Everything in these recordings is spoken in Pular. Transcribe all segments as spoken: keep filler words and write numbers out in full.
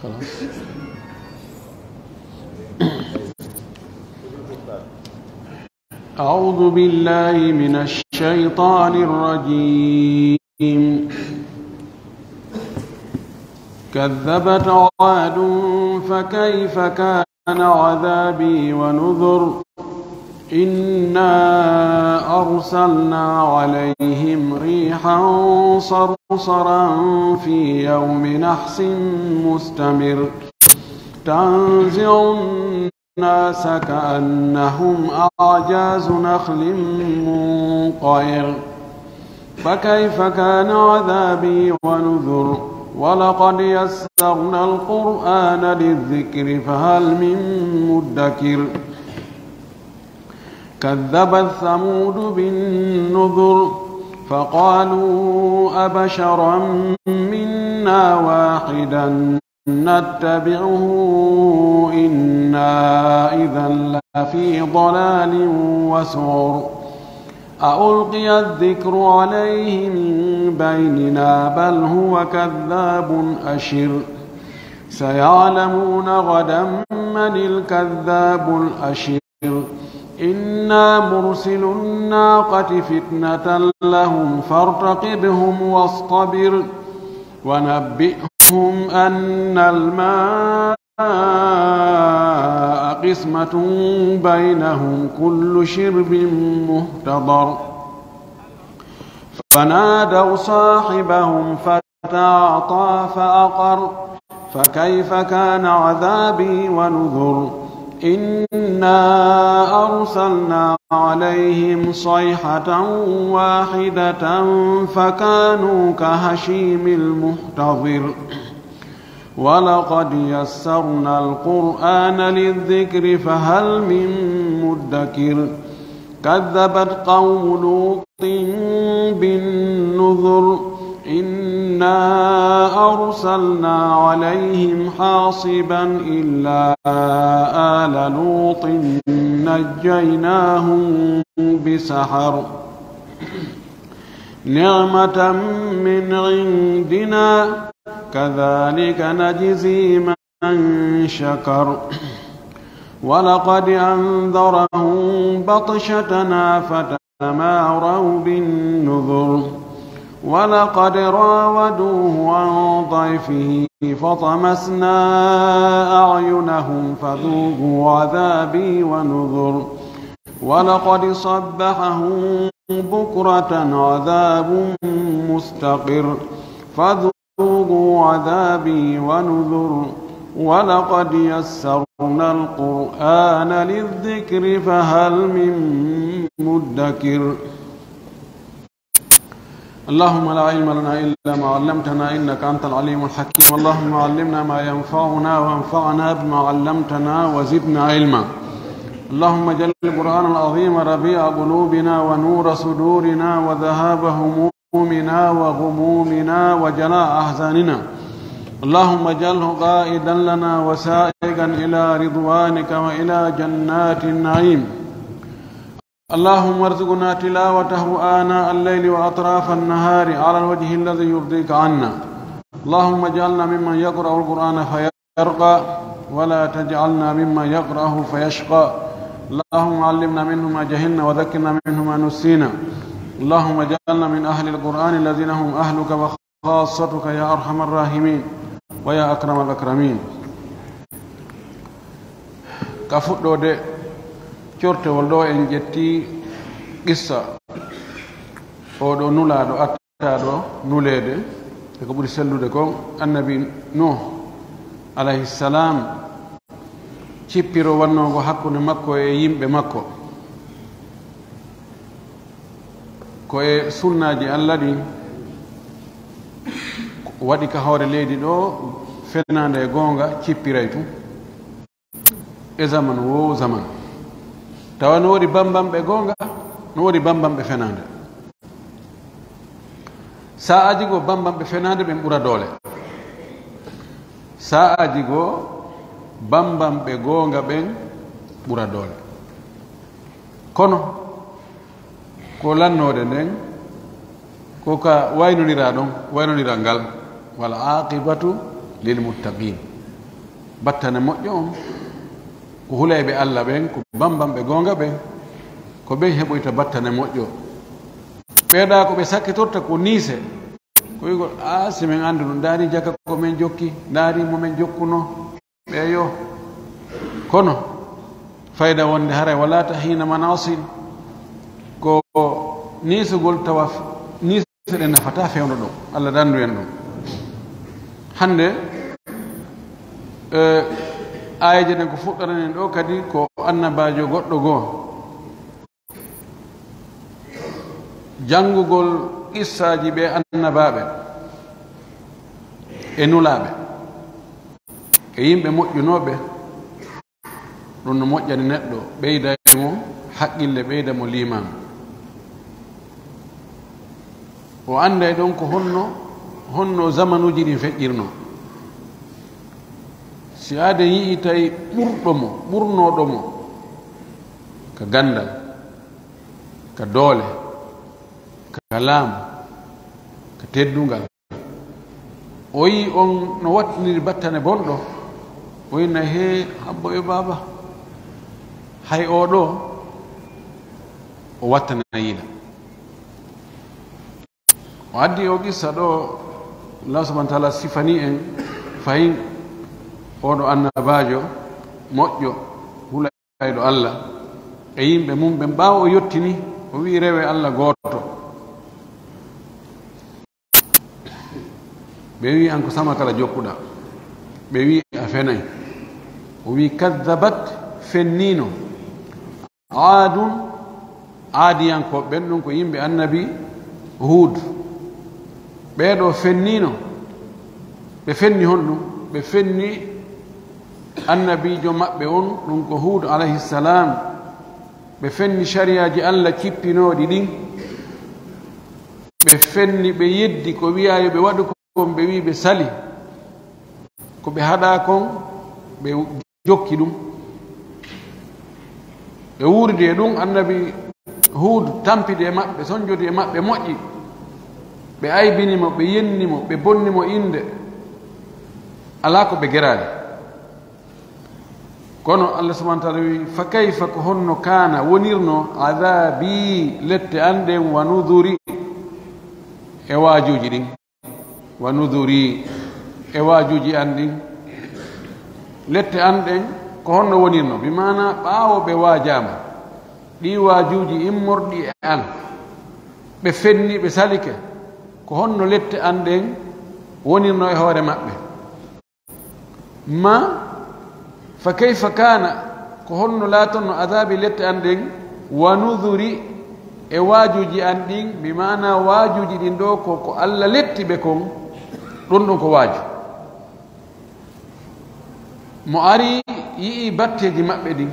خلاص. أعوذ بالله من الشيطان الرجيم. كذبت عاد فكيف كان عذابي ونذر. إنا أرسلنا عليهم ريحا صرصرا في يوم نحس مستمر. تنزع الناس كأنهم أعجاز نخل منقعر. فكيف كان عذابي ونذر. ولقد يسرنا القرآن للذكر فهل من مدكر. كذبت ثمود بالنذر. فقالوا أبشرا منا واحدا نتبعه إنا إذا لفي ضلال وسعر. أألقي الذكر عليه من بيننا بل هو كذاب أشر. سيعلمون غدا من الكذاب الأشر. إنا مرسلو الناقة فتنة لهم فارتقبهم واصطبر. ونبئهم أن الماء قسمة بينهم كل شرب محتضر. فنادوا صاحبهم فتعاطى فعقر. فكيف كان عذابي ونذر. إنا أرسلنا عليهم صيحة واحدة فكانوا كهشيم المحتضر. ولقد يسرنا القرآن للذكر فهل من مدكر. كذبت قوم لوط بالنذر. إنا أرسلنا عليهم حاصبا إلا آل لوط نجيناهم بسحر. نعمة من عندنا كذلك نجزي من شكر. ولقد أنذرهم بطشتنا فتماروا بالنذر. ولقد راودوه عن ضيفه فطمسنا أعينهم فذوقوا عذابي ونذر. ولقد صبحهم بكرة عذاب مستقر. فذوقوا عذابي ونذر. ولقد يسرنا القرآن للذكر فهل من مدكر. اللهم لا علم لنا إلا ما علمتنا إنك أنت العليم الحكيم. اللهم علمنا ما ينفعنا وانفعنا بما علمتنا وزدنا علما. اللهم اجعل القرآن العظيم ربيع قلوبنا ونور صدورنا وذهاب همومنا وغمومنا وجلاء أحزاننا. اللهم اجعله قائدا لنا وسائقا إلى رضوانك وإلى جنات النعيم. اللهم ارزقنا تلاوته آناء الليل وأطراف النهار على الوجه الذي يرضيك عنا. اللهم اجعلنا ممن يقرأ القرآن فيرقى ولا تجعلنا ممن يقرأه فيشقى. اللهم علمنا منه ما جهلنا وذكرنا منه ما نسينا. اللهم اجعلنا من أهل القرآن الذين هم أهلك وخاصتك يا أرحم الراحمين ويا أكرم الأكرمين. Ka fuɗɗoode cortewol ɗoo, en ƴetti qissa oo ɗoo nulaaɗo attaaɗo nuleede, e ko ɓuri sellude kon, Annabi Nuh, alayhi salam, cippiro wannoongo hakkunde makko e yimɓe makko. Ko e sunnaaji Alla ɗin waɗi ka hoore leydi ɗoo, fenaande e goonga cippiray tun. E zaman woo zaman. Tawa no woodi bambamɓe goonga, no woodi bambamɓe fenaande. Sa'aaji goo bambamɓe fenaande ɓen ɓura doole. Sa'aaji goo bambamɓe goonga ɓen ɓura doole. Kono, ko lannoode nden, ko ka waynondiraa ɗon, waynondiral ngal, "Wal aaqibatu lil muttaqiin." Battane moƴƴo on, ko hulayɓe Alla ɓen, ko bambanɓe goonga ɓen, ko ɓen heɓoyta battane moƴƴo. Ɓeeɗa ko ɓe sakkitorta ko niise, ko wi'ugol, "Aa, si men anndu ɗum, ndaari jaka ko men jokki, ndaari mo men jokkuno." Ɓe yo. Kono, fayda wonde haray wala ta hiina manasin, ko niisugol tawa f-, niise ɗen nafata fewndo ɗon. Alla dandu en ɗum. Hannde, eh, aayeeje ɗen ko fuɗɗaranen ɗo kadi ko annabaajo goɗɗo goo. Janngugol qissaaji ɓe annabaaɓe e nulaaɓe e yimɓe moƴƴunooɓe, ɗum no moƴƴani neɗɗo, ɓeyday mo haqqille, ɓeyda mo liimaan. O annday ɗon ko honno, honno zamanuuji ɗin feƴƴirnoo. Si aaden yi'ii tawi ɓurɗo mo, ɓurnooɗo mo ka ganndal, ka doole, ka laamu, ka teddungal, o yi'ii on no wattiniri battane bonɗo, o wi'ay, "Hee, Abbo e Baaba, hay oo ɗoo, o wattana yiila." O addi oo qissa ɗoo, Allah subhanahu wa ta'ala sifanii en fahin oo ɗoo annabaajo moƴƴo, hulayɗo Alla e yimɓe mum ɓen. Ɓaawo o yottini, o wi'i, "Rewee Alla gooto." Ɓe wi'i, "An ko sama kala jokkuɗaa?" Ɓe wi'i, "A fenay." O wi'i, "Kaddabat, fenniino." Aadun, Aadiyankooɓe ɓen, ɗum ko yimɓe annabi Huud. Ɓee ɗoo fenniino. Ɓe fenni honɗum? Ɓe fenni annabiijo maɓɓe on, ɗum ko Huud alayhi salam. Ɓe fenni sariyaaji Alla cippinooɗi ɗin. Ɓe fenni, ɓe yeddi ko wi'aa yo ɓe waɗu kon, ɓe wi'i ɓe sali. Ko ɓe haɗaa kon, ɓe jokki ɗum. Ɓe wuuridi e ɗum, annabi Huud tampidi e maɓɓe, sonjodi e maɓɓe, moƴƴi. Ɓe aybini mo, ɓe yenni mo, ɓe bonni mo innde. Alaa ko ɓe geraali. Kono Allah subhanahu wa ta'ala wi'i, "Fa kayfa, ko honno, kaana, wonirno, adaabi, lette an ɗen, wa nuduri, e waajuuji ɗin." Wa nuduri, e waajuuji an ɗin. Lette an ɗen, ko honno wonirno? Bi maana, ɓaawo ɓe waajaama, ɗii waajuuji immorɗi e an, ɓe fenni, ɓe salike, ko honno lette an ɗen wonirno e hoore maɓɓe? Ma, fa kayfa kaana, ko honno laatonno adaabi, lette an ɗen, wa nuduri, e waajuuji an ɗin, bi maana waajuuji ɗin ɗoo ko, ko Alla letti ɓe kon, ɗon ɗon ko waaju. Mo ari yi'i batteeji maɓɓe ɗin,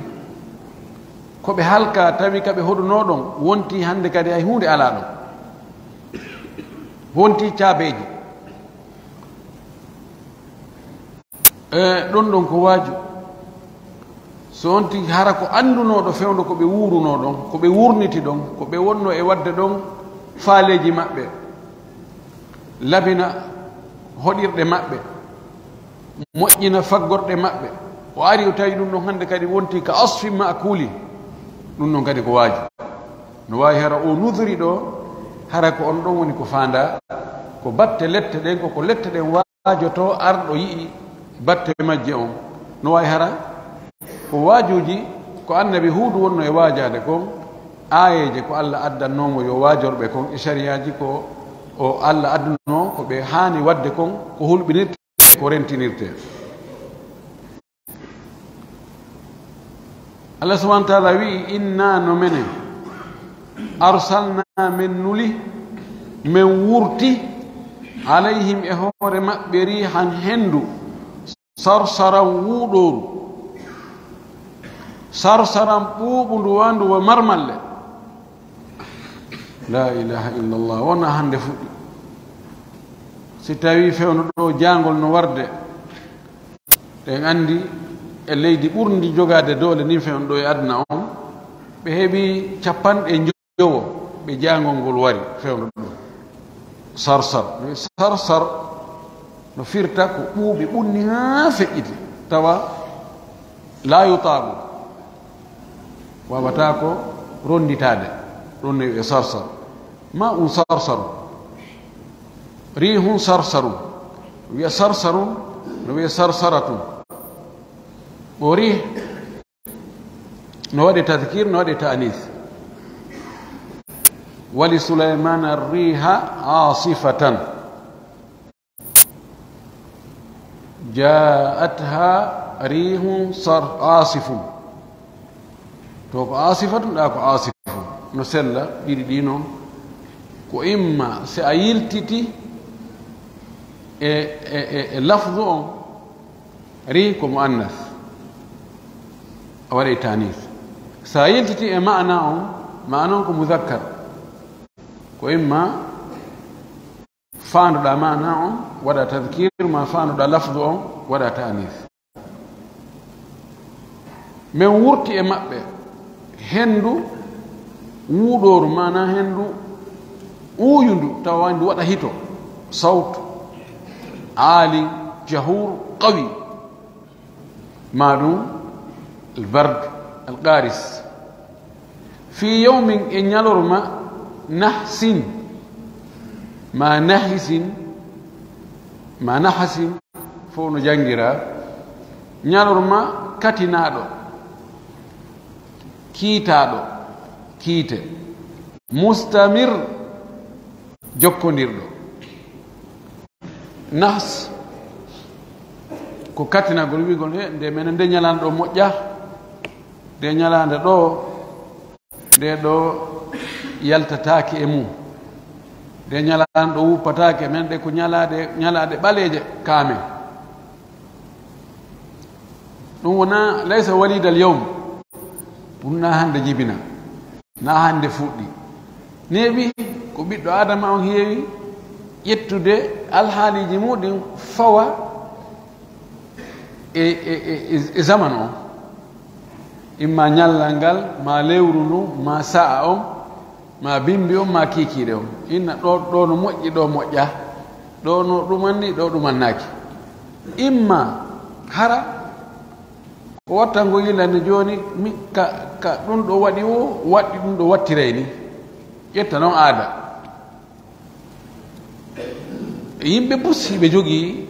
ko ɓe halkaa, tawi ka ɓe hoɗunoo ɗon, wonti hannde kadi hay huunde alaa ɗon. Wonti caabeeji. E, ɗon ɗon ko waaju. So on tigi hara ko anndunooɗo fewndo ko ɓe wuurunoo ɗon, ko ɓe wuurniti ɗon, ko ɓe wonnoo e waɗde ɗon faaleeji maɓɓe, labina hoɗirɗe maɓɓe, moƴƴina faggorɗe maɓɓe, o ari o tawi ɗum ɗon hannde kadi wonti ka asfin ma'kuulin, ɗum ɗon kadi ko waaju. No waawi hara o nuduri ɗoo, hara ko on ɗon woni ko faandaa, ko batte lette ɗen, ko ko lette ɗen waajotoo arɗo yi'i batte majje on. No waawi hara ko waajuuji ko annabi Huudu wonno e waajaade kon, aayeeje ko Alla addannoo mo yo waajor ɓe kon, e sariyaaji ko o Alla addunoo ko ɓe haani waɗde kon, ko hulɓinirte, ko rentinirte. Allah subhanahu wa ta'ala wi'i, "Inna, no menen, arsalna, men nuli, men wurti, alayhim, e hoore maɓɓe, riihan, henndu, sarsaran, wuuɗooru, sarsaran, ɓuuɓundu, wandu wa marmalle." La ilaha illallah, wona hannde fuɗɗi. Si tawii fewndo ɗoo jaangol no warde, en anndi e leydi ɓurndi jogaade doole ndin fewndo ɗoo e aduna on, ɓe heɓi cappanɗe njowo ɓe jaangol ngol wari fewndo ɗoo. Sarsar, sarsar no firta ko ɓuuɓi ɓunni haa feƴƴiti. tawa laa yutaabu, waawataa ko ronnditaade. Ɗun no wi'ee sarsar. Maa'un sarsaru. Riihun sarsarun. Wi'a sarsarun, no wi'ee sarsaratun. Ɓo riih no waɗee tadkiir, no waɗee taaniis. Wali Sulaymaana riiha aasifatan. Jaa'atha riihun sar-, aasifun. To ko aasifatun, ɗa ko aasifun. No sella, ɗiɗi ɗi non. Ko imma si a yiltiti e, e, e, e lafdu on, riih ko mu'annas. A waɗay taaniis. Si a yiltiti e ma'ana on, ma'ana on ko muzakkar. Ko imma faandoɗaa maana on, waɗa tadkiir, maa faandoɗaa lafdu on, waɗa taaniis. Men wurti e maɓɓe henndu wuuɗooru, maanaa henndu uuyundu, tawa ndu waɗa hito, sawtu aali, jahuur, qawi. Maa ɗun albard alqaaris. Fii yawmin, e ñalorma, nahsin, maa nahisin, maa nahasin, fow no janngiraa. Ñalorma katinaaɗo, kiitaaɗo, kiite, mustamir, jokkondirɗo. Nahs ko katinagol, wi'ugol, "He, nde menen nde ñalaande ɗoo moƴƴaa, nde ñalaande ɗoo, nde ɗoo yaltataake e mum, nde ñalaande ɗoo wuppataake, men ɗe ko ñalaaɗe, ñalaaɗe ɓaleeje ka men." Ɗun wonaa laysa waliidal yawm, ɗun naa hannde jibina. Naa hannde fuɗɗi. Neeɓi ko ɓiɗɗo Aadama on heewi ƴettude alhaaliiji muɗun fawa e, e, e, e, e zamanu on. Imma ñallal ngal, maa lewru ndun, maa sa'a on, maa bimbi on, maa kiikiiɗe on. Inna ɗoo, ɗoo no moƴƴi, ɗoo moƴƴaa. Ɗoo no ɗumanni, ɗoo ɗumannaaki. Imma hara ko wattango yilande jooni, mi, ka, ka ɗun ɗoo waɗi woo, waɗɗi ɗun ɗoo wattiray ni. Ƴetta non aada. Yimɓe bus hiɓe jogii,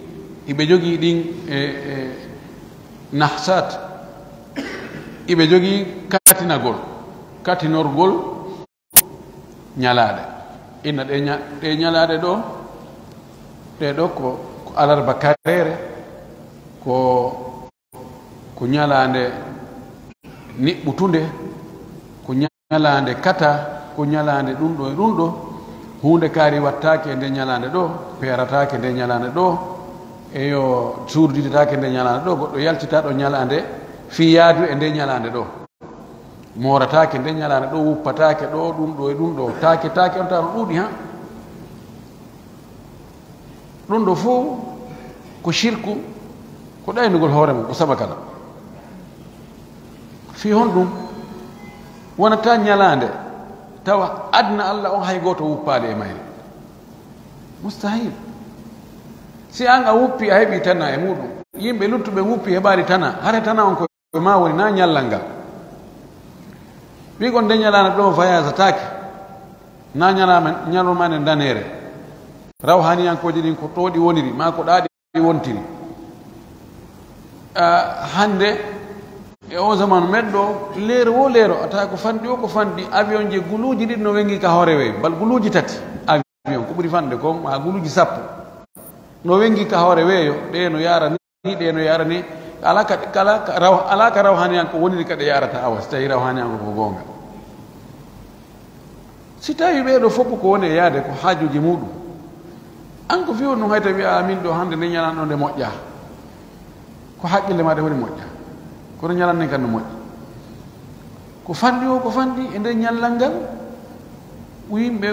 hiɓe jogii ɗin, e, e, nahsat. Hiɓe jogii katinagol, katinorgol ñalaaɗe. Inna ɗee ña-, ɗee ñalaaɗe ɗoo, ɗee ɗoo ko, ko alarba kareere, ko, ko ñalaande niɓɓutunde, ko ñalaande kata, ko ñalaande ɗun ɗoo e ɗun ɗoo. Huunde kaari wattaake e ndee ñalaande ɗoo, peerataake ndee ñalaande ɗoo, eyo, suurditetaake ndee ñalaande ɗoo, goɗɗo yaltitaa ɗoo ñalaande fii yaadu e ndee ñalaande ɗoo. Moorataake ndee ñalaande ɗoo, wuppataake ɗoo, ɗun ɗoo e ɗun ɗoo, taake, taake on taa no ɗuuɗi, han. Ɗun ɗoo fow ko shirku, ko ɗaynugol hoore mun, ko sabakala. Fii honɗun? Wonataa ñalaande tawa aduna Alla on hay gooto wuppaali e mayre. Mustahil. Si an a wuppi, a heɓi tana e muɗun, yimɓe luttuɓe wuppi, heɓaali tana, hare tana on ko ɓe maa woni naa ñallal ngal. Wi'ugol nde ñalaande ɗoo voyagetaake, naa ñalaama, ñalorma nde ndaneere. Rawhaniyankooje ɗin ko ɗoo ɗi woniri, maa ko ɗaa ɗi wontiri. Ah, hannde, e oo zamanu men ɗoo, leero woo leero, a tawa ko fanɗi woo ko fanɗi, avion je guluuji ɗiɗi no wenngi ka hoore weeyo, bal guluuji tati. Avion ko ɓuri fanɗude kon, maa guluuji sappo. No wenngi ka hoore weeyo, ɗee no yaara ni, ɗee no yaara ni. Alaa ka, kala ka raw-, alaa ka rawhaniyanko woniri ka ɗe yaarata awa, si tawii rawhaniyanko ko goonga. Si tawii ɓee ɗoo fof ko woni e yaade ko haajuuji muɗun, an ko fii honɗun hay tawi a min ɗoo hannde nde ñalaande ɗoo nde moƴƴaa? Ko haqqille maa ɗe woni moƴƴaa, kono ñalaande nden kan no moƴƴi. Ko fanɗi woo ko fanɗi e nder ñallal ngal, ko yimɓe,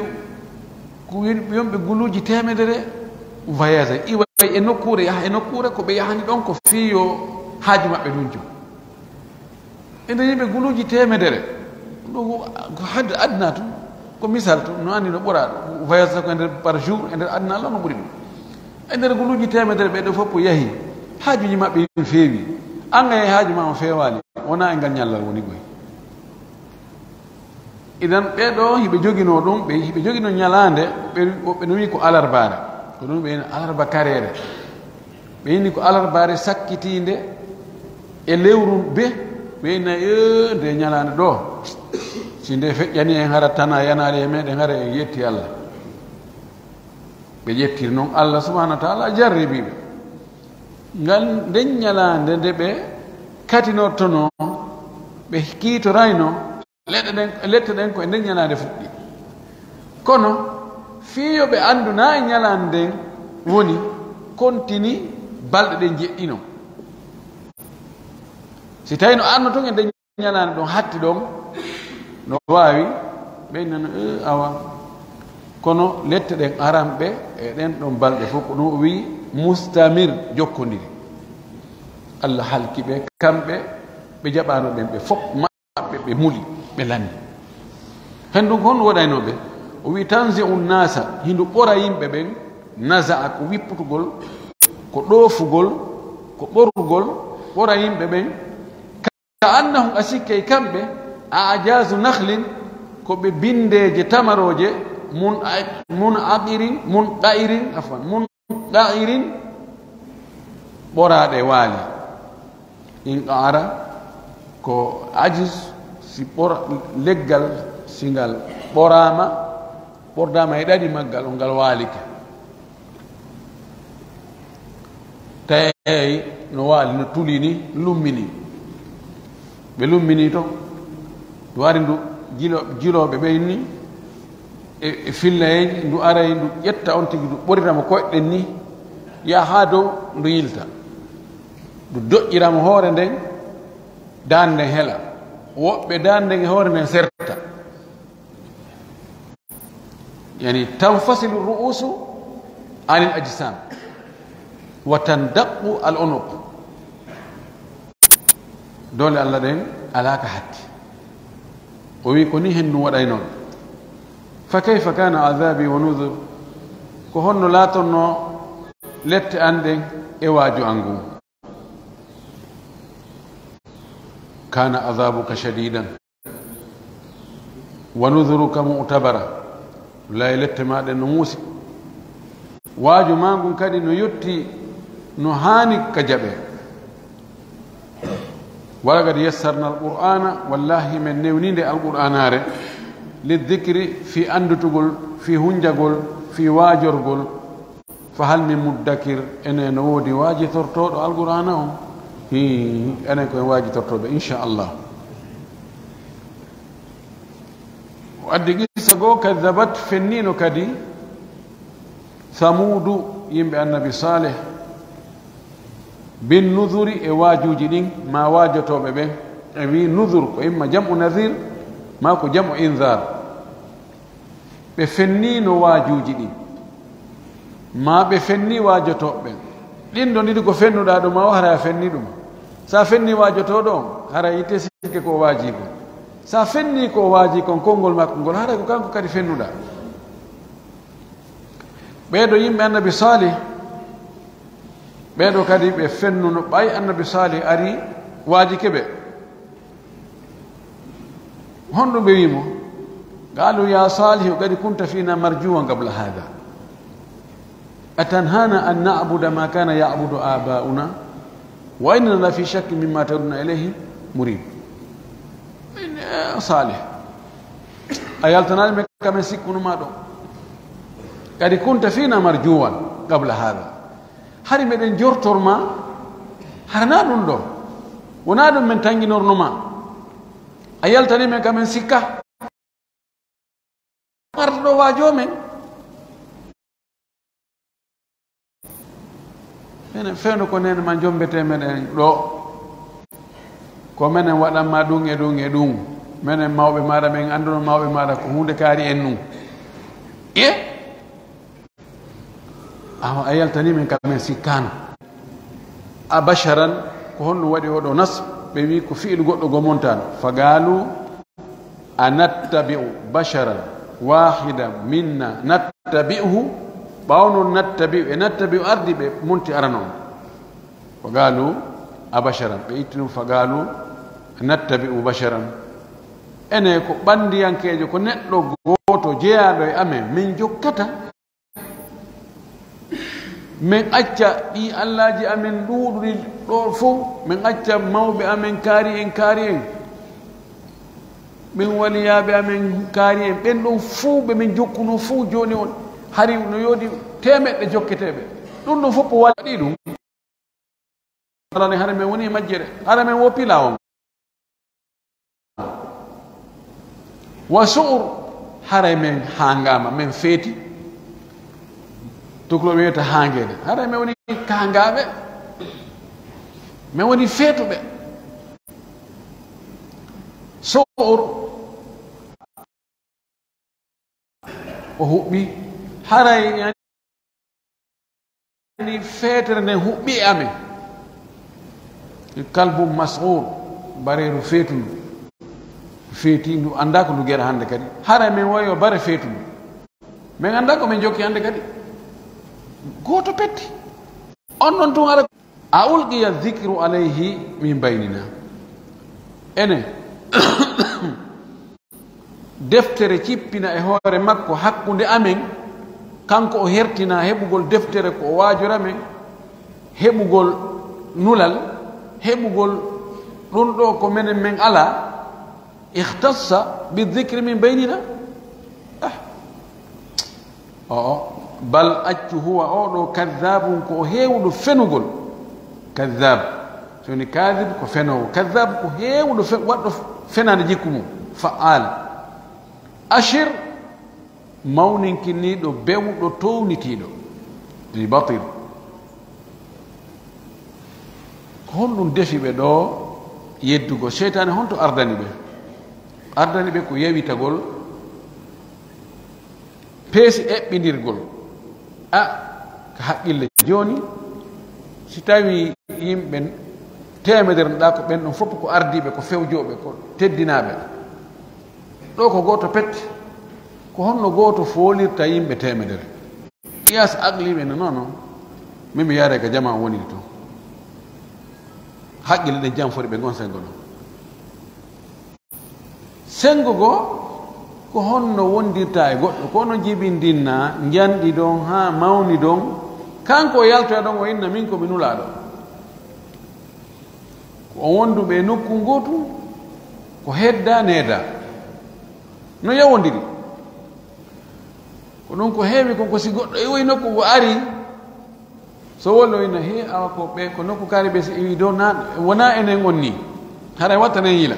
ko yimɓe guluuji teemedere voyage, iwa e nokkuure, yaha e nokkuure, ko ɓe yahani ɗon ko fii yo haaju maɓɓe nuncu. E nder yimɓe guluuji teemedere, ɗum ko hadde aduna tun, ko misal tun, no anndi no ɓura voyage ko e nder par jour, e nder aduna Allah no ɓuri ɗum. E nder guluuji teemedere, ɓee ɗoo fof ko yahi, Haajuuji maɓɓe ɗin feewi. An e haaju maa on feewaali. Wonaa e ngal ñallal woni koy. Idan ɓee ɗoo hiɓe joginoo ɗum, ɓe hiɓe joginoo ñalaande, ɓe, woɓɓe no wi'i ko alarbaare. Ko ɗum ɓe ina alarba kareere. Ɓe inni ko alarbaare sakkitiinde e lewru be, ɓe inna, "Ee, nde ñalaande ɗoo, si nde feƴƴani en hara tana yanaali e meɗen hara en yetti Alla." Ɓe ƴettiri non Alla subhanahu wa taala jarribii ɓe. Ngal nden ñalaande nde ɓe katinortonoo, ɓe kiitoraynoo, Leɗɗe ɗen, lette ɗen ko e nden ñalaande fuɗɗi. Kono fii yo ɓe anndu naa e ñalaande nden woni kontini balɗe ɗen jeɗɗi non. Si tawii no arno tun e nden ñalaande ɗon hatti ɗon, no waawi ɓe innana, "Ee, awa." Kono lette ɗen aran ɓe e ɗen ɗon balɗe fof ko ɗum o wi'i mustamir, jokkondiri. Allah halki ɓe, kamɓe ɓe jaɓaano ɓen ɓe fof. maɓɓe, ɓe muli, ɓe lanni. Hendun ko honno waɗaynoo ɓe? O wi'i, "Tanzi'u nnaasa, hindu ɓora yimɓe ɓen, naza'a, ko wipputugol, ko ɗoofugol, ko ɓorugol, ɓora yimɓe ɓen, ka annahum, a sikkey kamɓe, a ajaazu nakhlin, ko ɓe bindeeje tamarooje, mun, mun aqirin, mun qa'irin, afwan, mun qa'irin, ɓoraaɗe waali." In qa'ara ko ajiz, si ɓora-, leggal, si ngal ɓoraama, ɓordaama e ɗaɗi maggal, on ngal waalike. Tawi no waali, no tuli ni, lummini. Ɓe lummini to. Ndu ari ndu jilo-, jilooɓe ɓen ni, e, e fillayeeji, ndu aray ndu ƴetta on tigi, ndu ɓorira mo koyɗe ɗen ni, yaha haa dow, ndu yilta. Ndu doƴƴira mo hoore nden, daande nden hela. Woɓɓe daande nden e hoore nden serta. Yani, tanfasilu ru'usu anil ajsam wa tandaqqu al unuq. Doole Allah ɗen alaa ka hatti. O wi'i ko ni hen ɗum waɗay non. Fa kayfa kana azabi wa nuzur? Ko honno laatonno lette an ɗen e waaju an ngun? Kana azabuka shadidan wa nuzuruka mu'tabara. Lay lette ma ɗen no muusi. Waaju ma ngun kadi no yotti, no haani ka jaɓe. Walaqad yassarna alqur'ana, wallahi men newninde alqur'anaare, lidhikri, fi andutugol, fi hunjagol, fi waajorgol. Fa hal min muddakir, ene no woodi waajitortooɗo alqur'aana on? Hii, enen ko en waajitortooɓe, inchallah. O addi qissa goo, kadhabat, fenniino kadi, Thamuudu, yimɓe annabi Saalih, bin nudhuri, e waajuuji ɗin, maa waajotooɓe ɓen. E wi nudhur ko imma jam'u nadhir, maa ko jam'u indhar. Ɓe fenniino waajuuji ɗin, maa ɓe fennii waajotooɓe ɓen. Ɗin ɗon ɗiɗi ko fennuɗaa ɗum, maa o haray a fennii ɗum. Si a fennii waajotooɗo on, haray ittee sikke ko o waajii kon. Si a fennii ko o waajii kon, konngol makko ngol, haray ko kanko kadi fennuɗaa. Ɓee ɗoo yimɓe annabi Saalih, ɓee ɗoo kadi ɓe fennuno, ɓay annabi Saalih ari waajike ɓe. Honɗum ɓe wi'i mo? Qaalu, "Ya Saalihu, qad kunta fiina marjuwan qabla haadha. Atanhaana an na'buda ma kaana ya'budu aabaa'una, wa innana la fi shakkin mimma tad'una ilayhi murib." Min, eh, Saalih, a yaltanaali men ka men sikkuno maa ɗon. "Qad kunta fiina marjuwan qabla haadha." Hari meɗen jortor maa, hara naa ɗum ɗoo. Wonaa ɗum men tanginorno maa. A yaltanii men ka men sikka. Arta ɗoo waajoo men. Menen fewndo ko nen ma jombetee meɗen ɗoo. Ko menen waɗan maa ɗum e ɗum e ɗum. Menen mawɓe maaɗa, men annduno mawɓe maaɗa ko huunde kaari en ɗum. E? Awa a yaltanii men ka men sikkaano. A basharan, ko honɗum waɗi oo ɗoo nas? Ɓe wi'i ko fi'il goɗɗo gomontaano. Fa qaalu, "A nattabi'u basharan waahidan minna nattabi'uhu?" Ɓaawo non nattabi'u e nattabi'u ardi ɓe monti arano on. Faqaalu abasharan, ɓe itti ɗum, faqaalu nattabi'u basharan. Ene ko ɓanndiyankeejo, ko neɗɗo gooto jeyaaɗo e amen, min jokkata. Min acca ɗii allaaji amen ɗuuɗuɗi ɗoo fow, min acca mawɓe amen kaari en, kaari en, min waliyaaɓe amen kaari en, ɓen ɗon fow ɓe min jokkunoo fow jooni on, hari no yoodi teemeɗɗe jokketeeɓe. Ɗum ɗon fof o waɗi ɗum. Alaa ni hara men woni e majjere, hara men woppi laawol. Wa su'ur, haray men haangaama, men feeti. Tukuloo wiyata haangeede. Haray men woni kaangaaɓe, men woni feetuɓe. Su'ur, o huɓɓi. Haray yani feetere nden huɓɓi e amen. Kalbu mas'ur, bareeru feetundu. Feeti, ndu anndaa ko ndu gera hannde kadi. Haray men wayo bare feetundu. Men anndaa ko men jokki hannde kadi. Gooto petti. On ɗon tun ara. A ulqiya dhikru alayhi min baynina. Ene, deftere cippina e hoore makko hakkunde amen, kanko o hertina heɓugol deftere ko o waajora men, heɓugol nulal, heɓugol ɗun ɗoo ko menen men alaa, ikhtassa bi dhikri min baynina. Ah. O'o, bal accu huwa oo ɗoo kadhaabun ko o heewuɗo fenugol. Kadhaab, so woni kaadhib ko fenoowo. Kadhaab ko heewuɗo fe-, waɗɗo fenaande jikku mum. Fa'aal. Ashir, mawninkiniiɗo, bewɗo, townitiiɗo. Li batil. Ko honɗun defi ɓe ɗoo yeddugol? Seytaane honto ardani ɓe? Ardani ɓe ko yawitagol peesi eɓɓindirgol. A, ka haqqille jooni, si tawii yimɓe teemedere ɗaa ko ɓen ɗon fof ko ardiiɓe, ko fewjooɓe, ko teddinaaɓe. Ɗoo ko gooto pet, ko honno gooto foolirta yimɓe teemedere? Qiyaas aqli ɓe no, non, non. Min mi yaare ka jamaa woniri ton. Haqqille ɗen janfori ɓe ngon sengo non. Sengo goo, ko honno wondirta e goɗɗo? Ko no jibindinnaa, njanɗi ɗon, haa mawni ɗon. Kanko o yaltoya ɗon, o inna min ko mi nulaaɗo. Ko on wonduɓe e nokku ngootu, ko hedda needa. No yawondiri. Ko ɗun ko heewi kon, ko si goɗɗo iwoyi nokku ngo ari, so wonno ina, "He, awa ko ɓe, ko nokku kaari ɓe si iwi dow na, wona enen on ni. Haray watta nen yila."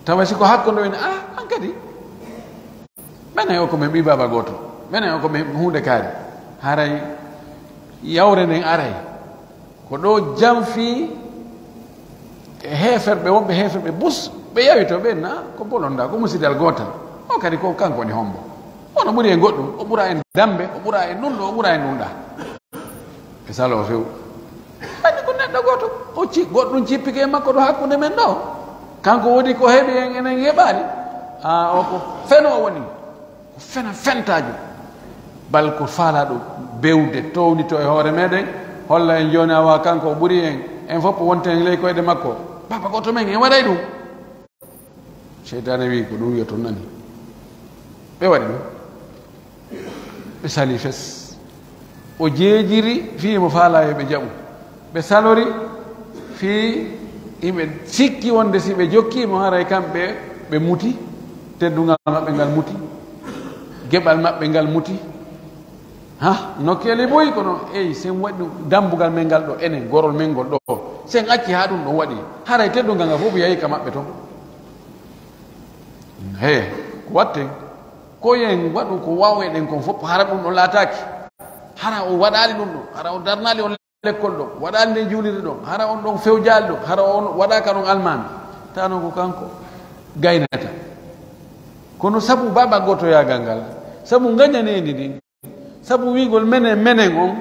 Tawa si ko hakkunde ina, "Ah, an kadi. Menen o ko men ɓii baaba gooto. Menen o ko men huunde kaari." Haray yawre nden aray. Ko ɗoo janfii e heeferɓe, wonɓe heeferɓe bus, ɓe yawitoo ɓe na ko bolondaa, ko musidal gootal. O kadi ko kanko woni hombo. Kono ɓuri en goɗɗum, o ɓura en dambe, o ɓura en ɗum ɗo, o ɓura en ɗum ɗa. E saloo few. Anndi ko neɗɗo gooto, o ci-, goɗɗum cippike e makko ɗo hakkunde men ɗo. Kanko woni ko heɓi en, enen heɓaali. A, o ko fenoowo woni. Ko fena fentaajo. Bal ko faalaaɗo bewde, townitoo e hoore meɗen, holla en jooni awa kanko o ɓuri en, en fof wonten ley koyɗe makko. Baaba gooto men, en waɗay ɗum. Seytaane wi'i ko ɗum wi'oton nani. Ɓe waɗi ɗum. Ɓe salii fes. O jeejiri fii mo faalaa yo ɓe jaɓu. Ɓe salori fii hiɓe sikki wonde si ɓe jokkii mo, haray kamɓe ɓe muti, teddungal maɓɓe ngal muti, geɓal maɓɓe ngal muti. Ha, no keli boy kono, ey, sen waɗi ɗum, dambugal men ngal ɗo, enen, gorol men ngol ɗo, sen acci haa ɗum ɗon waɗi, haray teddungal ngal fof yahi ka maɓɓe ton. He, ko watten, ko yen waɗu ko waawɗen kon fof, hara ɗum ɗon laataaki, hara o waɗaali ɗum ɗon, hara o darnaali on lekkol ɗon, waɗaali nden juulirde ɗon, hara on ɗon fewjaali ɗon, hara on waɗaaka ɗon almaami. Tawa non ko kanko gaynata. Kono sabu baaba gootoyaagal ngal, sabu ngañaneendi ndin, sabu wi'ugol menen, menen on,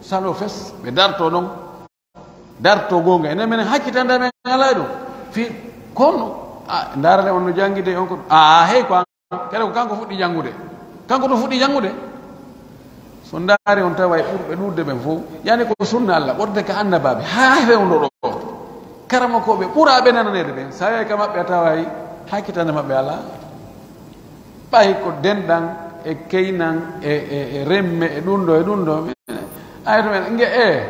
saloo fes, ɓe dartoo ɗon. Dartoo goonga, enen menen hakkitande men alaa ɗum. Fii, kono, a, ndaarale on no janngi de, on ko, a, a, hey, ko an, kadi ko kanko fuɗɗi janngude. Kanko to fuɗɗi janngude. On ndaari, on taway ɓurɓe ɗuuɗude ɓen fow, yani ko sunna Alla, ɓurde ka annabaaɓe, haa fewndo ɗoo. Karamokooɓe ɓuraaɓe nananeede ɓen, so a yahi ka maɓɓe, a taway hakkitande maɓɓe alaa. Ɓay ko denɗan e keynan e, e, e remme e ɗun ɗoo e ɗun ɗoo. Ay to men, nge, e,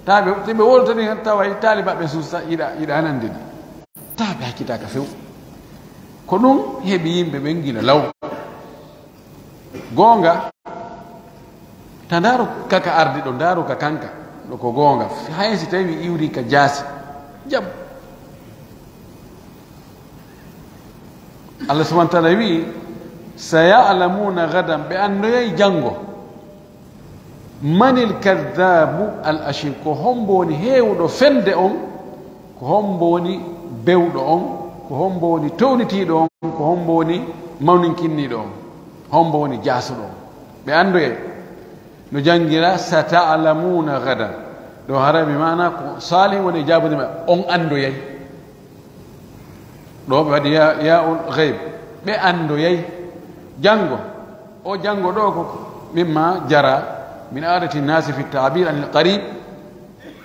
taaɓe, si ɓe wowlata ɗin, taway taaliɓe maɓɓe suusa, yiɗa, yiɗa nande ɗi. Taaɓe hakkitaaka few. Ko ɗun heɓi yimɓe ɓen gila law. Goonga, ta ndaaru ka ka ardi ɗoo, ndaaru ka kanka, ɗoo ko goonga. Hay si tawi iwri ka jaasi, jam. Allah subhanahu wa ta'ala wi'i, "Saya'lamuna gadan", ɓe anndoyay janngo. "Manil kadhabu al ashir", ko hombo woni heewuɗo fende on, ko hombo woni bewɗo on, ko hombo woni townitiiɗo on, ko hombo woni mawninkinniiɗo on, hombo woni jaasuɗo on. Ɓe anndoyay. No janngiraa, "Sata'lamuna gadan." Ɗoo haray bi maana ko Saalih woni jaabude ma, on anndoyay. Ɗoo ɓe waɗi ya, ya'ul ghaib. Ɓe anndoyay. Janngo. O janngo ɗoo ko mimma jara min adati nasi fi ta'bir anil qarib,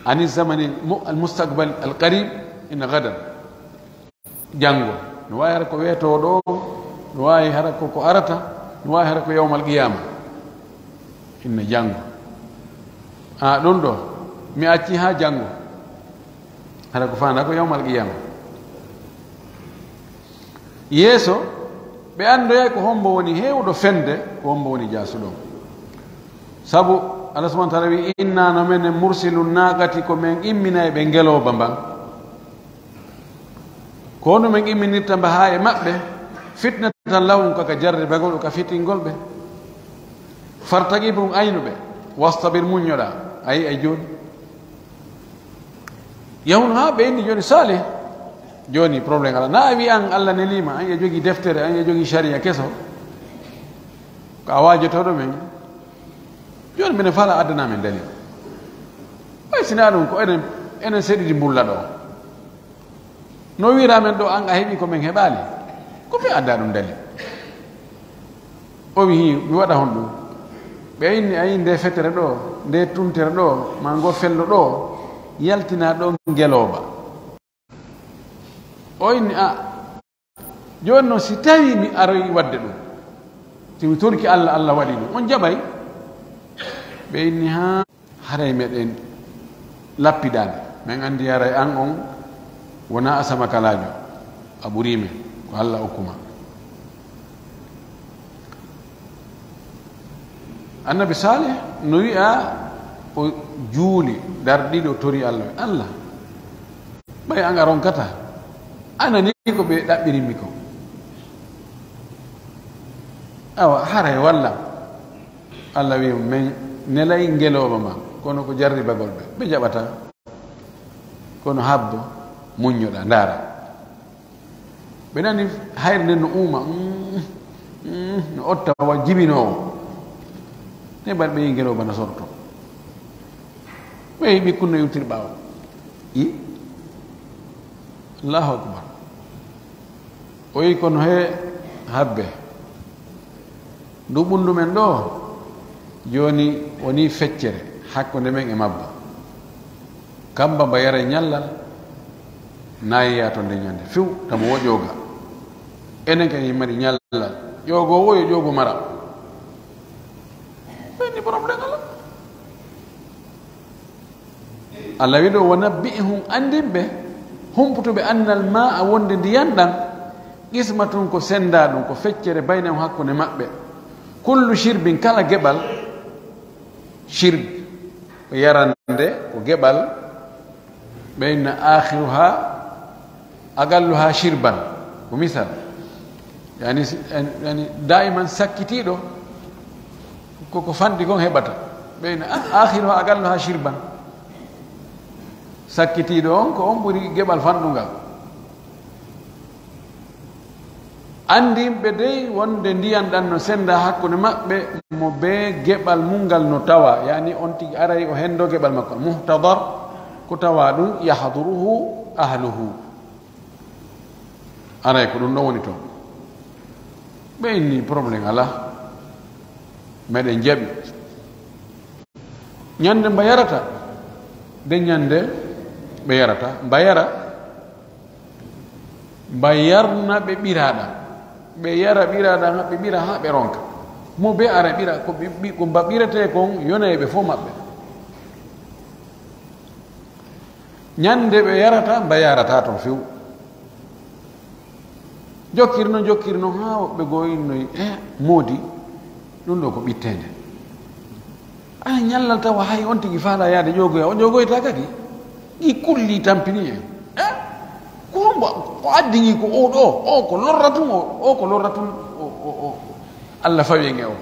ani zamani mu-, al mustaqbal al qarib, inna gadan. Janngo. No waawi hara ko weetoo ɗoo, no waawi hara ko, ko arata, no waawi hara ko yawmal qiyama. Inna janngo. A, ɗun ɗoo, mi acci haa janngo. Hara ko faandaa ko yawmal qiyama. Yeeso, ɓe anndoyay ko hombo woni heewuɗo fende, ko hombo woni jaasuɗo. Sabu Allah subhanahu wa ta'ala wi'i, "Inna no menen mursilu naqati, ko men imminay ɓe ngelooba mban." Ko no men imminirta mba haa e maɓɓe, fitnatan lahum, ko ka jarribagol, ka fitingol ɓe. Fartaqibhum, aynu ɓe, wastabir, muññoɗaa. Ayi, ay jooni. Yahun haa ɓe inni jooni Saalih. Jooni problème alaa. Na a wi'an Allah neliima, an e jogii deftere, an e jogii sariya keso. Ko a waajotooɗo men. Jooni minen fala addana men dalil. Ɓay si naa ɗun ko enen, enen seɗidi mbulla ɗoo. No wi'ira men ɗoo, an a heɓi ko men heɓaali. Ko mi adda ɗun dalil. O wi'i, mi waɗa honɗun? Ɓe inni, ayi, nde fetere ɗoo, nde tuntere ɗoo, maa ngo fello ɗoo, yaltina ɗoo ngelooba. O inni, a, jooni non, si tawii mi aroyi waɗde ɗun, si mi torki Alla, Alla waɗi ɗun, on jaɓay? Ɓe inni, haa, haray meɗen lappidaade. Men anndi haray an on wonaa asamakalaajo, a ɓurii men, ko Alla okku ma. Annabi Saalih no wi'a o juuli darɗiɗo tori Alla, "Alla, ɓay an a ronkataa, a nanii ko ɓe ɗaɓɓirimmi kon. Awa, haray wallan." Alla wi'i, "Men nelay ngelooba ma, kono ko jarribagol ɓe, ɓe jaɓataa. Kono habbo, muññoɗaa, ndaara." Ɓe nani hayre nden no uuma, mm, mm, no otta wa jibinoowo. Ne mbaɗi ɓe yi'i ngelooba no sorto. Ɓe yi'i ɓikkun no iwtiri ɓaawo. I? Allahu akbar. O wi'i, "Kono he habbe. Ndu ɓundu men ɗoo, jooni wonii feccere hakkunde men e mabba. Kamba mba yaray ñallal, na yeeya to nde ñande few, tamo wo ƴooga. Enen kadi en mari ñallal, ƴoogoowo yo ƴoogu mara." Ɓen ni problème alaa. Alla wi'i ɗoo, "Wa nabbi'hum", anndin ɓe, humputu ɓe, "annal maa'a", wonde ndiyan ɗan, "qismatun", ko senndaa ɗun, ko feccere, "baynahum", hakkunde maɓɓe. "Kullu shirbin", kala geɓal, shirb, ko yarande, ko geɓal, ɓe inna, "aakhiruhaa aqalluhaa shirban", ko misal. Yani, si, yani, yani, daa'iman sakkitiiɗo, ko, ko fanɗi kon heɓata. Ɓe inna, "Ah, aakhiruhaa aqalluhaa shirban." Sakkitiiɗo on, ko on ɓuri geɓal fanɗungal. Anndin ɓe dey wonde ndiyan ɗan no senndaa hakkunde maɓɓe, mo bee geɓal mun ngal no tawaa, yani on tigi aray o henndoo geɓal makko. Muhtadar, ko tawaa ɗun, yahduruhu ahluhu. Aray ko ɗun ɗon woni ton. Ɓe inni, "Problème alaa. Meɗen jaɓi." Ñande mba yarata, de ñande ɓe yarata, mba yara, mba yarna ɓe ɓiraɗa, ɓe yara ɓiraɗa, ɓe ɓira haa ɓe ronka. Mo be ara ɓira, ko ɓi-, ɓi-, ko mba ɓiretee kon, yonay ɓe fof maɓɓe. Ñande ɓe yarata, mba yarata ton few. Jokkiri non, jokkiri non, haa woɓɓe goo innoyi, "Eh, moodi, ɗum ɗo ko ɓitteende. Ana ñallal tawa hay on tigi faala yaade ƴoogoya, o ƴoogoyta kadi? Ɗi kulli tampini en. Eh, ko hombo, ko addi ngi ko o ɗo, o ko lorra tun, o, o ko lorra tun, o, o, o, o. Alla fawi en e o."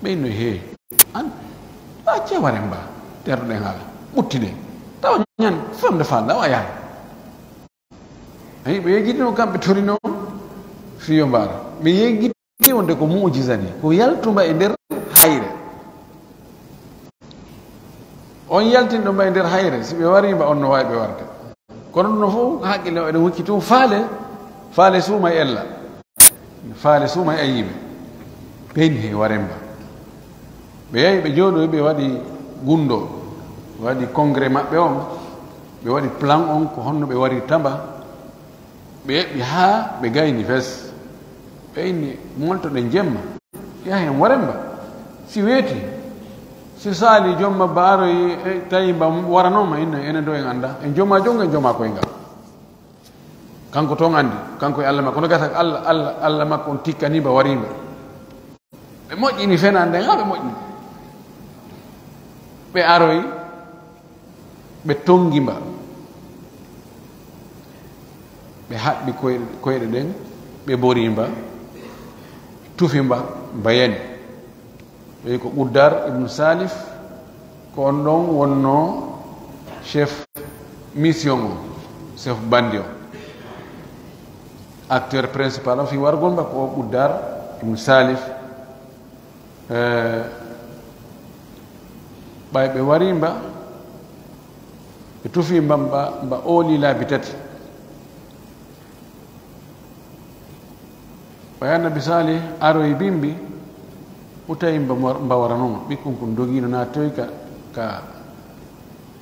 Ɓe innoyi, "Hee, an, a cewaren ba, terɗen haala, ɓuttinen. Tawa ñan, fewndo faalɗa, o a yahay." Ayi, ɓe yejjitino kamɓe torino fii yo mbaara. Ɓe yejjiti wonde ko mu'jiza ni, ko yaltuma e nder hayre. On yaltinɗo mba e nder hayre, si ɓe warii mba, on no waawi ɓe warde. Kono ɗum no fof, haqqille maɓɓe ɗum hokki tun faale, faale suuma e ella. Faale suuma e ayiɓe. Ɓen he waremba. Ɓe yahi, ɓe jooɗoyi, ɓe waɗi gunndoo, ɓe waɗi congrès maɓɓe on, ɓe waɗi plan on, ko honno ɓe warirta mba. Ɓe eɓɓi haa ɓe gayni fes. Ɓe inni, "Moltoɗen jemma, yahen waremba. Si weeti, si saali jomma ba aroyi, e, tawi mba waranooma, inna, enen ɗo en annda. En joma jonngo, en joma koyngal." Kanko toon anndi, kanko e Alla makko. No gasa Alla, Alla, Alla makko on tikkanii mba, warii mba. Ɓe moƴƴini fenaande nden, haa ɓe moƴƴini. Ɓe aroyi, ɓe tonngi mba. Ɓe haɓɓi koyɗe, koyɗe ɗen, ɓe borii mba, tufi mba, mba yani. Ɓe ko Quddar ibn Salif, ko on ɗon wonnoo chef mission on, chef bandi on. Acteur principal on fii wargol mba ko o Quddar ibn Salif. Eh, ɓay ɓe warii mba, ɓe tufii mba, mba, mba oolii laabi tati. Ɓay Annabi Saalih aroyi bimbi, o tawi mba, mba waranoo ma, ɓikkon kon dogiino naatoyi ka, ka,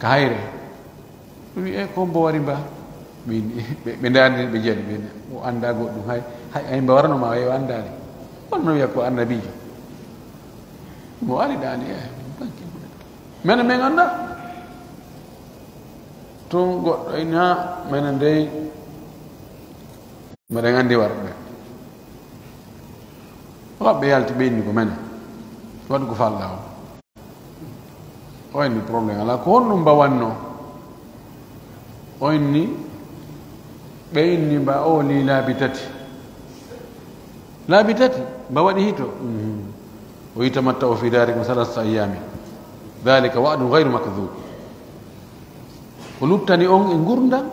ka hayre. Ɗum wi'i, "E, ko mbo wari mba?" Ɓe, ɓe, ɓe ndaarni, ɓe jeyi, ɓe, "O anndaa goɗɗum, hay, hay, hay mba waranoo ma, hay o anndaali. Kono no wi'a ko annabiijo. Mo ari ɗaani, e, ɗum tan kimmuɗen. Menen, men anndaa." Tun goɗɗo ina, "Menen dey, meɗen anndi warɓe." Woɓɓe yalti, ɓe inni ko menen. Waɗu ko faalɗaa on. O inni, "Problème alaa. Ko honɗum mba wannoo?" O inni, ɓe inni mba oolii laabi tati. Laabi tati? Mba waɗi hito? Mhm. O wi'i, "Tamatta'u fi daarikum salaasata ayyaamin. Daalika wa'dun ghayru makdhuub." O luttani on e ngurndan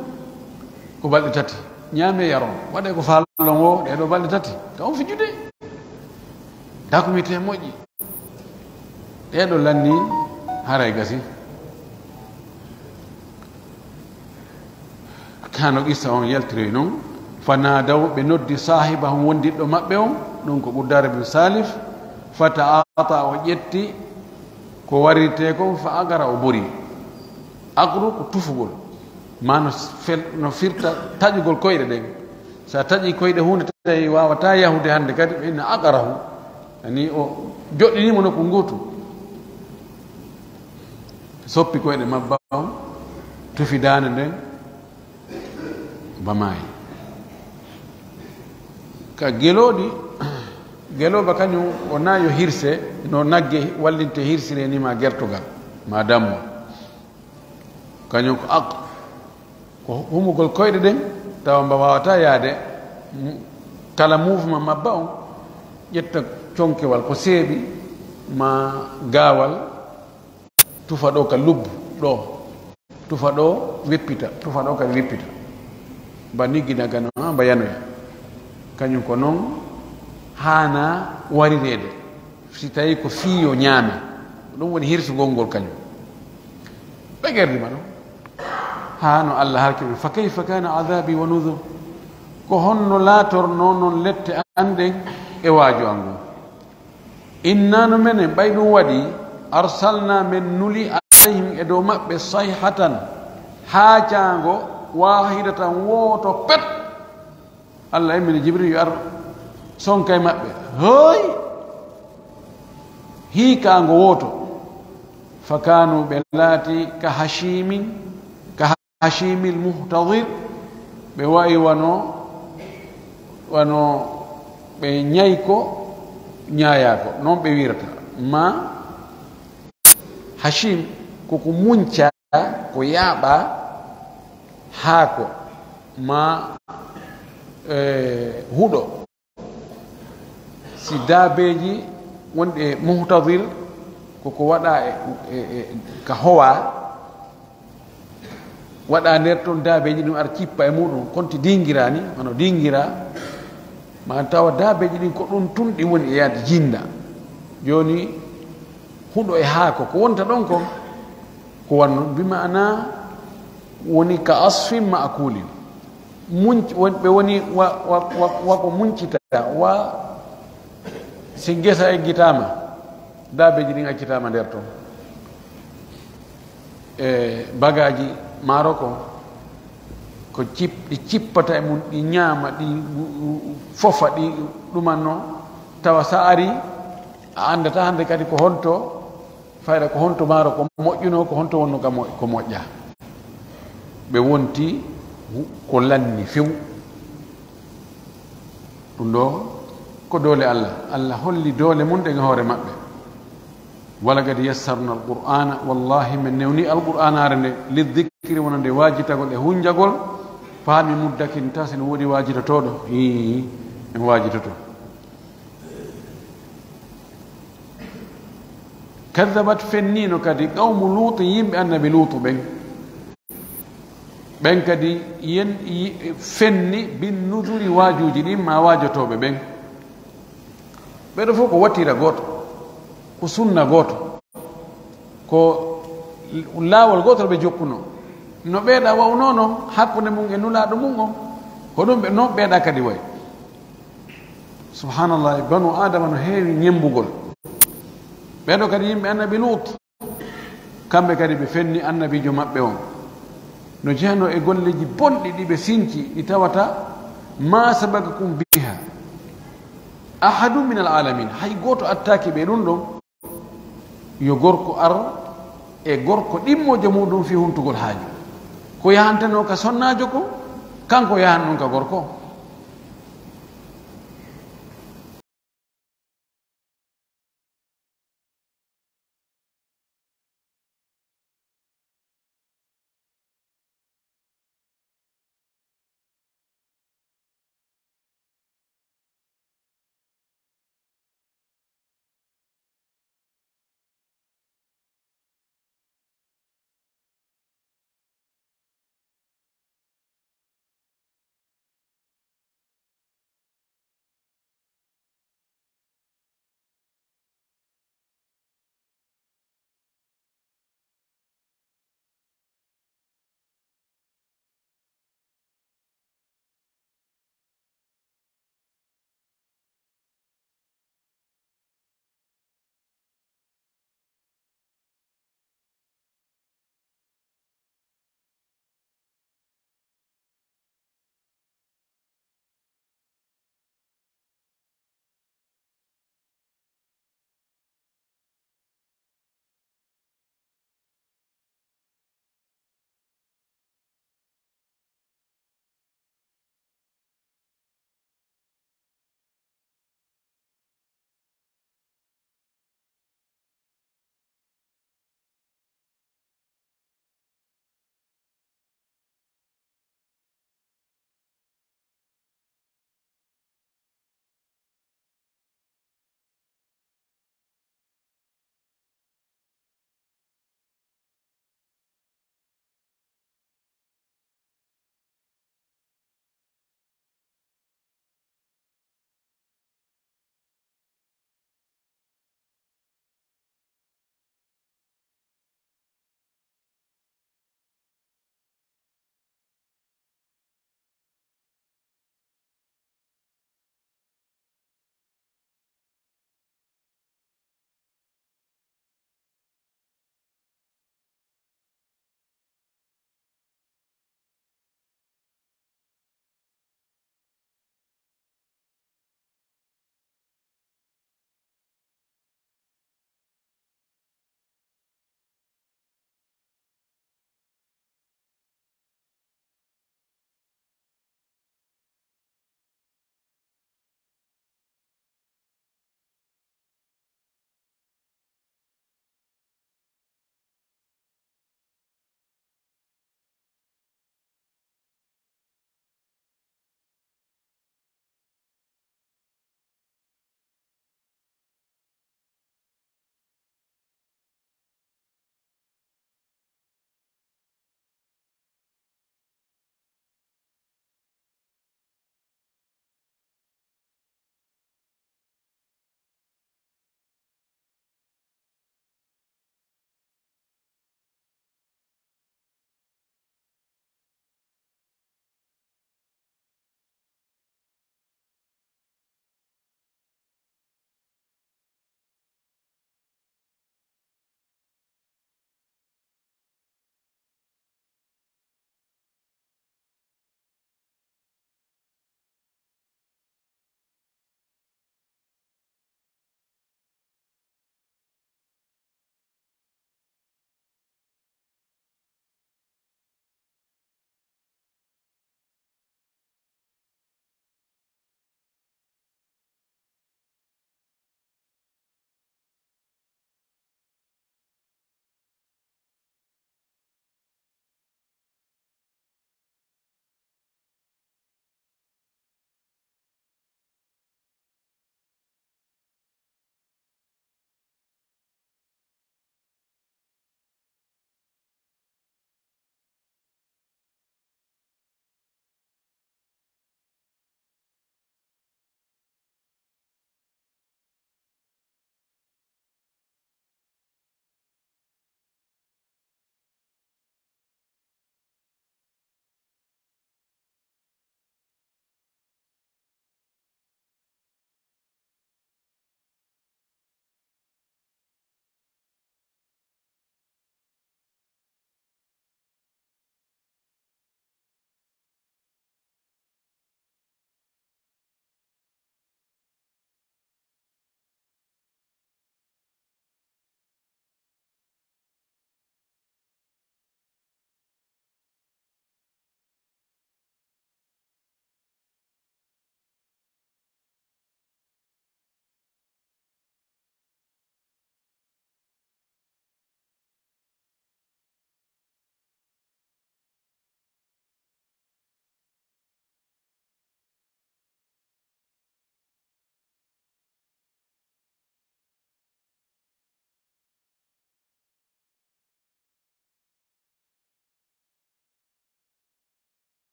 ko balɗe tati. Ñaamee yaron. Waɗee ko faalɗon o ɗee ɗoo balɗe tati. Ka on fijude. Dakumite moƴƴi. Ɗee ɗoo lanni haray gasi. Kano qissa on yaltiroy non. Fa naadaw, ɓe noddi saahibahum, wondiɗɗo maɓɓe on, ɗum ko Quddar bin Salif. Fa ta'ata, o ƴetti ko warirtee kon, fa aqara, o bori. Aqru ko tufugol, ma no fel-, no firta taƴugol koyɗe ɗen. Sa taƴi koyɗe huunde tawi waawataa yahude hannde kadi, ɓe inna aqarahu. Ani o joɗɗinii mo nokku ngootu. Soppi koyɗe mabba on, tufi daande nden, ba maayi. Ka gelooɗi, gelooba kañum wonaa yo hirse, no nagge wallinte hirsiree ni, ma gertogal, ma dammo. Kañum ko aq-, ko humugol koyɗe ɗen, tawa mba waawataa yaade, m-, kala mouvement mabba on, ƴetta conkewal ko seeɓi, ma gaawal, tufa ɗo ka lubbu, ɗo. Tufa ɗo, weppita, tufa ɗo kadi weppita. Mba niggina gano, haa mba yanoya. Kañum ko non haana warireede. Si tawi ko fii yo ñaame, ɗum woni hirsugol ngol kañum. Ɓe gerdima ɗum. Haa no Allah halki ɓe, "Fa kayfa kana adhabi wa nuzur?" Ko honno laatornoo non lette an ɗen e waaju an ngun? Inna no menen, ɓay ɗum waɗi, Arsalna, men nuli, alayhim, e dow maɓɓe, sayhatan, haacaango, waahidatan, wooto pet. Allah immini Jibril yo ar sonka e maɓɓe. Hooy! Hiikaango wooto. Fa kaanu, ɓe laati, ka hashiimin, ka hashiimil muhtadir, ɓe wa'i wano, wano ɓe ñayko ñaayaako, non ɓe wi'irata. Ma hashiim, ko ko muncaa, ko yaaɓaa, haako, ma, eh, huɗo. Si daabeeji wonɗi e muhtadir, ko ko waɗaa e, e, e, ka howaa, waɗaa nder ton daabeeji ɗin ar cippa e muɗum, konti dingiraa ni, hono dingiraa, ma tawa daabeeji ɗin ko ɗum tun ɗi woni e yaade jinda. Jooni, huɗo e haako, ko wonta ɗon kon, ko wanno, bi ma'ana woni ka asfin ma'kulin. Munc-, won-, ɓe woni wa, wa, wa, wa ko muncita, wa si ngesa eggitaama, daabeeji ɗin accitaama nder ton. E bagaaji maaro kon, ko cip-, ɗi cippata e mun, ɗi ñaama, ɗi u-, u-, fofa, ɗi ɗumanno, tawa sa ari, a anndata hannde kadi ko honto, fayda ko honto maaro ko moƴƴuno, ko honto wonno ka mo-, ko moƴƴa. Ɓe wonti hu-, ko lanni few. Ɗum ɗo ko doole Allah. Allah holli doole mun ɗen e hoore maɓɓe. Walaqad yassarna al-Qur'ana, wallahi men newni Alqur'aanaare nde, lizzikri wonande waajitagol e hunjagol, fahal min muddakir, tawa si no woodi waajitotooɗo, hii, en waajitoto. Kaddabat, fenniino kadi, qawmu Luutin, yimɓe Annabi Luutu ɓen. Ɓen kadi yen-, yi-, fenni bin nuzuri, waajuuji ɗin, maa waajotooɓe ɓen. Ɓe ɗo fof ko wattira gooto, ko sunna gooto, ko laawol gootol ɓe jokkunoo. No ɓeeɗa wa'unoo non hakkunde mun e Nulaaɗo mun on, ko ɗum ɓe, non ɓeeɗa kadi wa'i. Subhaanallah, banu Aadama no heewi ñemmbugol. Ɓee ɗoo kadi yimɓe Annabi Luut, kamɓe kadi ɓe fenni Annabiijo maɓɓe on. No jeyanoo e golleeji bonɗi ɗi ɓe sinci, ɗi tawata, "Ma sabaqakum biha ahadun minal aalamiin." Hay gooto attaaki ɓe ɗum ɗon. Yo gorko ar e gorko ɗimmoojo muɗum fii huntugol haaju. Ko yahantenoo ka sonnaajo ko, kanko yahan ɗum ka gorko.